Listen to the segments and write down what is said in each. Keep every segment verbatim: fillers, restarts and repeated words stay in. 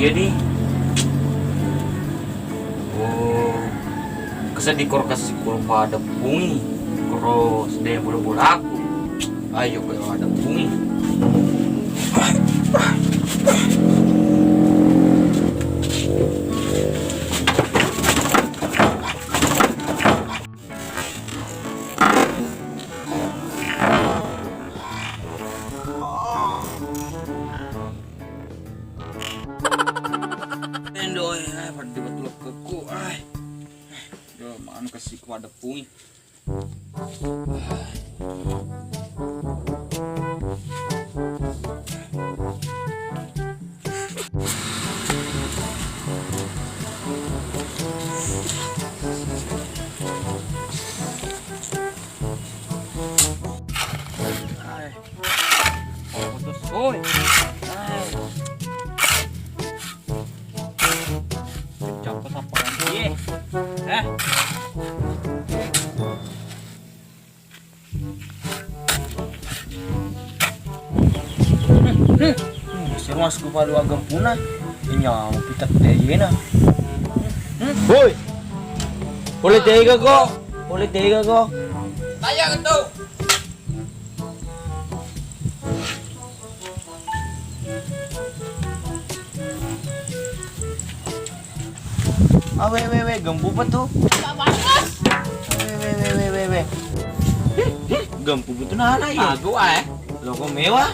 Jadi, oh, keseddi koro kasi koro pada pungi, koro sedde bola-bolaku. Ayo, koro pada pungi. Endo, eh, eh, pada betul kekku, ai. Yo, manu kasi ku pada pungi. Ai. Oh, putus. Oi. Ai. Pecah apa sapa lagi? Eh. Seru masuk kepala agam puna. Nyawa kita teyena. Woi. Boleh tega kok. Boleh tega kok. Tayang tuh. Ah, we, we, we, gempu pa tu? Pak Bagus. We, we, we, we, we, we. Gempu betul nana ya? Aku ah, eh. Loko mewah.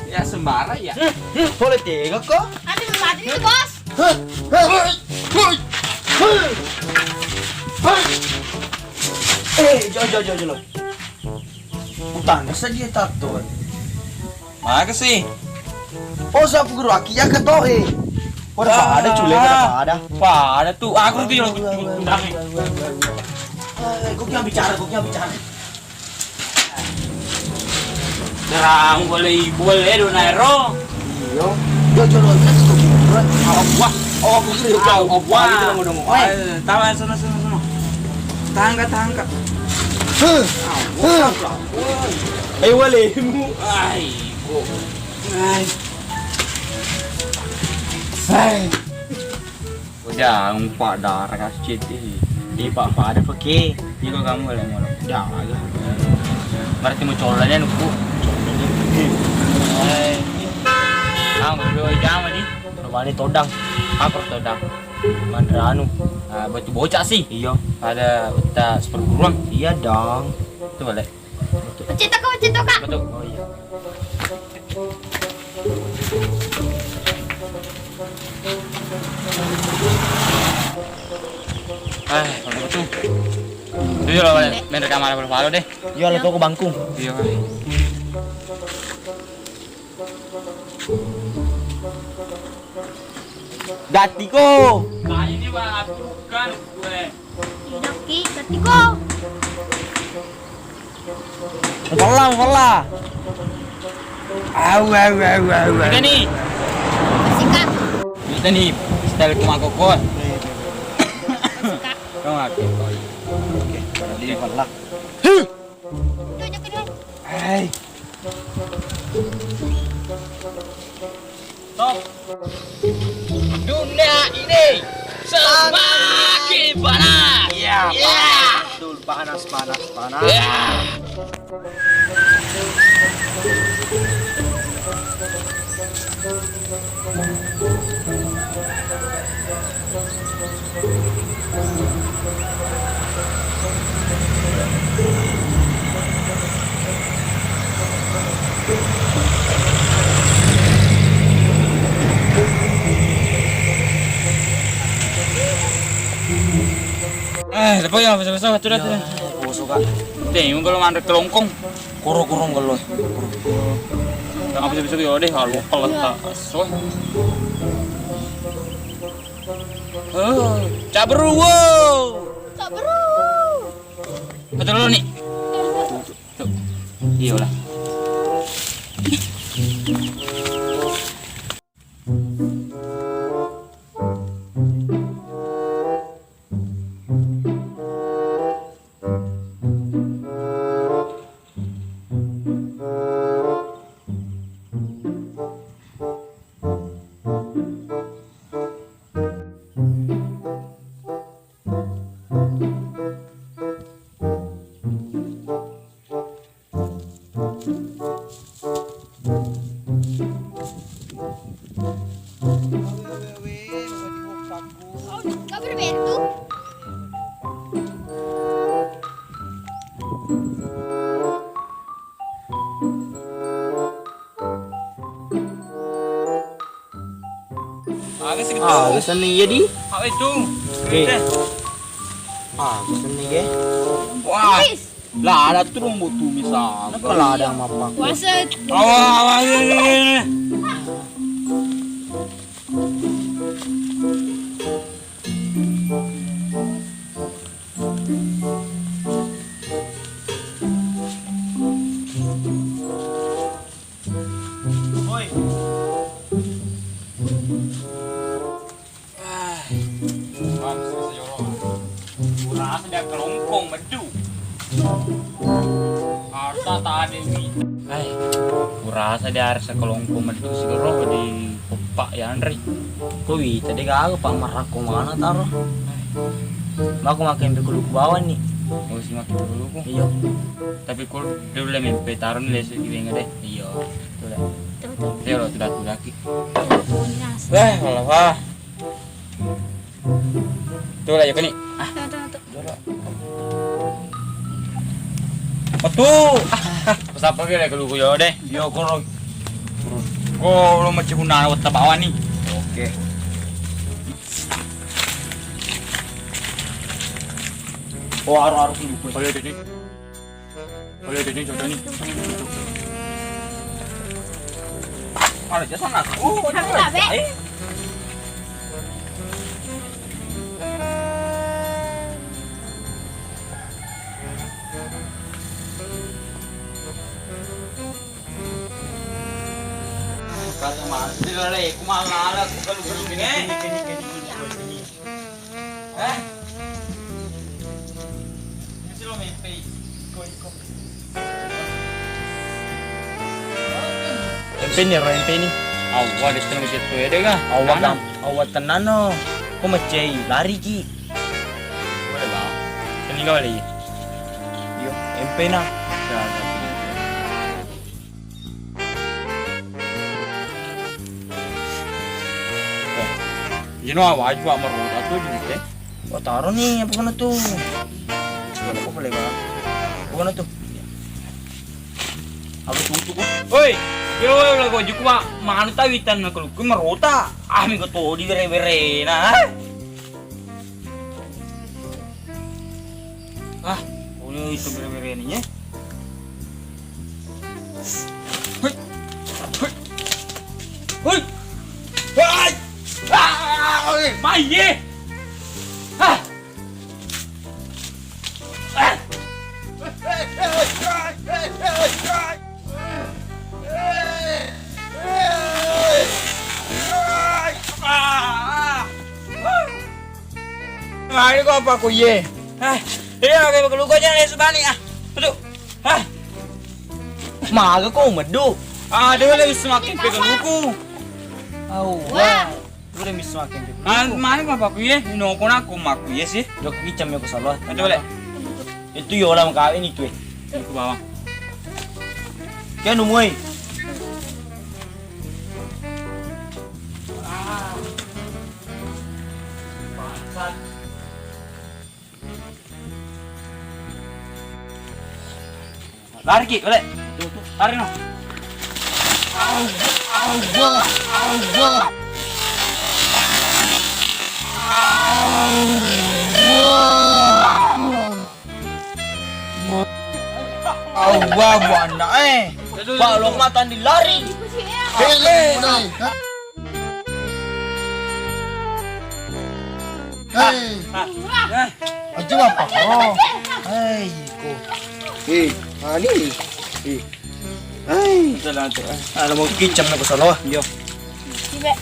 Ya sembara ya. Hmm, hmm, boleh tega kok? Aduh, mati nih, Bos. Huh, huh, huh, huh, huh. Eh, jolo, jolo, jolo, jolo. Utang saja tato. Makasih. Oh, sapu guru aki ya ketohe. Pada pada cule, pada pada. Pada tuh, aku tuh yang. Eh, kok yang bicara, kok yang bicara. Derang boleh boleh do naero. Iyo. Yo jolo itu. Wah, oh aku kira kau. Wah, tawa sana sana sana. Tangga tangga. Huh. Ayo, walemu. Ai, kok. Ai. Ai. Udah, umpak darah kasih citi. Di pak pada peke. Iya kok kamu boleh ngolok. Jaga. Berarti mau colanya nuku. Ai. Kamu dua jam aja. Rumahnya todang. Apa todang? Mandranu. Ah, batu bocah sih. Iya. Ada utas perguruan. Iya dong. Itu boleh. Cinta kau, cinta kak. Betul. Oh iya. Eh, kalau betul. Itu lah, main rekaman apa deh. Iya, lo tuh ke bangku. Iya. Gatiko. Nah, ini malah bukan gue. Tidak ki, gatiko. Mufalla, mufalla. Au, au, au, au, au. Kita nih. Sikat. Kita nih, style cuma kokon. Sikat. Kau nggak? Oke, jadi mufalla. Tuh, jatuh dulu. Hai. Top. Dunia ini semakin panas. Iya, iya. Betul, panas, panas, panas. Iya. Eh, lepo ya, besok-besok, sudah, sudah. Kosong, Kak. Deh, ini kalau mandek kelongkong. Koro, koro, ngello. Koro. Yang apa bisa-bisa ya deh, kalau kalau tak, soy. Oh, cabru, wow. Cabru. Betul lo nih. Tuh. Iya lah. Ah, kesenni jadi. Apa itu? Oke. Ah, kesenni ge. Wah. Lada tu rumbu tumis apa? Kenapa lada mappaku? Puasa. Awa, awa, ini, ini, ini. Woi. Ah. Wah, bisa jorok. Kurasa dia kelongkong meddu. Harta tadi wi. Ai, kurasa dia harus kelongkong meddu sigoro di poppa ya, Andre. Ko wi, tadi gaga, Pak, marakko mana taro? Ai. Mako makan bekuluku bawang ni. Oh, si makan bekuluku. Iya. Tapi kul dulu le mempe taron le su iwenga deh. Iya. Tuh le. Tuh, tuh. Dia lo tudak-tudaki. Weh, malah wah. Tuh lah, ya, keni. Ah. Tuh, tuh, tuh. Metu. Ah, ah, pesapa ke le keluku yo deh. Yo, koro. Ko lo macam guna wetta bawang ni. Oke. Oh, aru-aru keluku. Boleh, jadi. Boleh, jadi, jadi ni. Ada jasa nak. Oh, ada. Ada, Be. Eh. Kata mati lah, le, ku malala, ku galu-galu ni. Eh? Ini sih lo mimpi. Iko, iko. Empe ni, ro empe ni. Awwa, de' tena bisa tu ya, de' ga? Awwa, mana? Gam-, awwa tenano. Ko macai, lari ki. Boleh, Bang. Sini kau lagi. Yo, empe na. Ya, tapi. Eh, ino awaju wa maroda tu di te. Oh, taro ni, apa kena tu? Coba aku boleh, Bang. Apa kena tu? Apa tutup, oh? Oi, yo, lagu juku, Mak. Mana tahu itan nak luku merota. Ah, mi kau tu di bere-bere, nah. Ah, boleh itu bere-bere ni, ya. Hui. Hui. Hui. Wai. Ah, oi, mai, ye. Ah. Ah. Ah. Mari ko apa ku ye? Ah, iya, kayak keluku aja nih, sebani, ah. Aduh. Ah. Maga ko meddu. Aduh, lebih semakin ke keluku. Au, wah. Lu udah bisa makin ke keluku. Ah, mana apa ku ye? Ino ko nak ko maku ye sih. Dok, icam ya ko salah. Aduh, boleh. Itu yo lah mengkawin itu, eh. Itu bawang. Kau nemu, eh. Lari ki, balik. Lari no. Awa, buana, eh. Pak, lo matan dilari. Hele. Hei. Aja apa? Oh. Hei, ko. Hei, ani. Hei. Hei. Ada mau kicam nak salah. Yo. Tiba.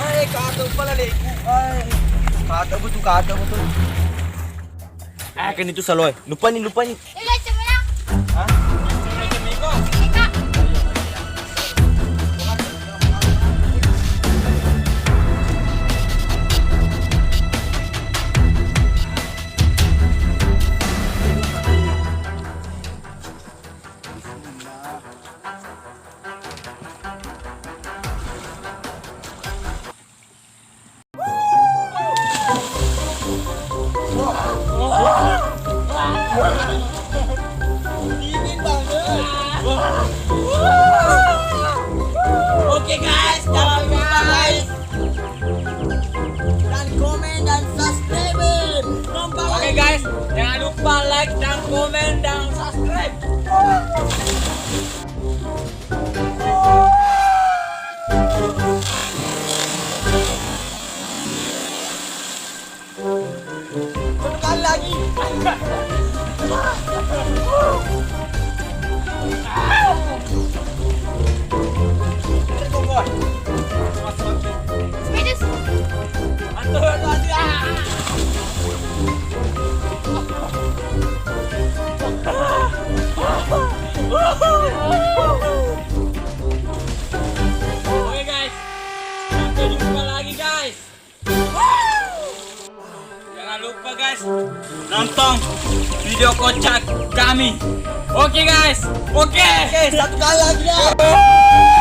Hai, kata pala leku. Hai. Kata betul, kata betul. Ah, kan itu saloe. Lupa nih, lupa nih. Hah? lupa like dan komen dan subscribe. Sekali lagi. Oke guys, sampai jumpa lagi guys. Jangan lupa guys, nonton video kocak kami. Oke guys, oke. Oke, satu kali lagi ya.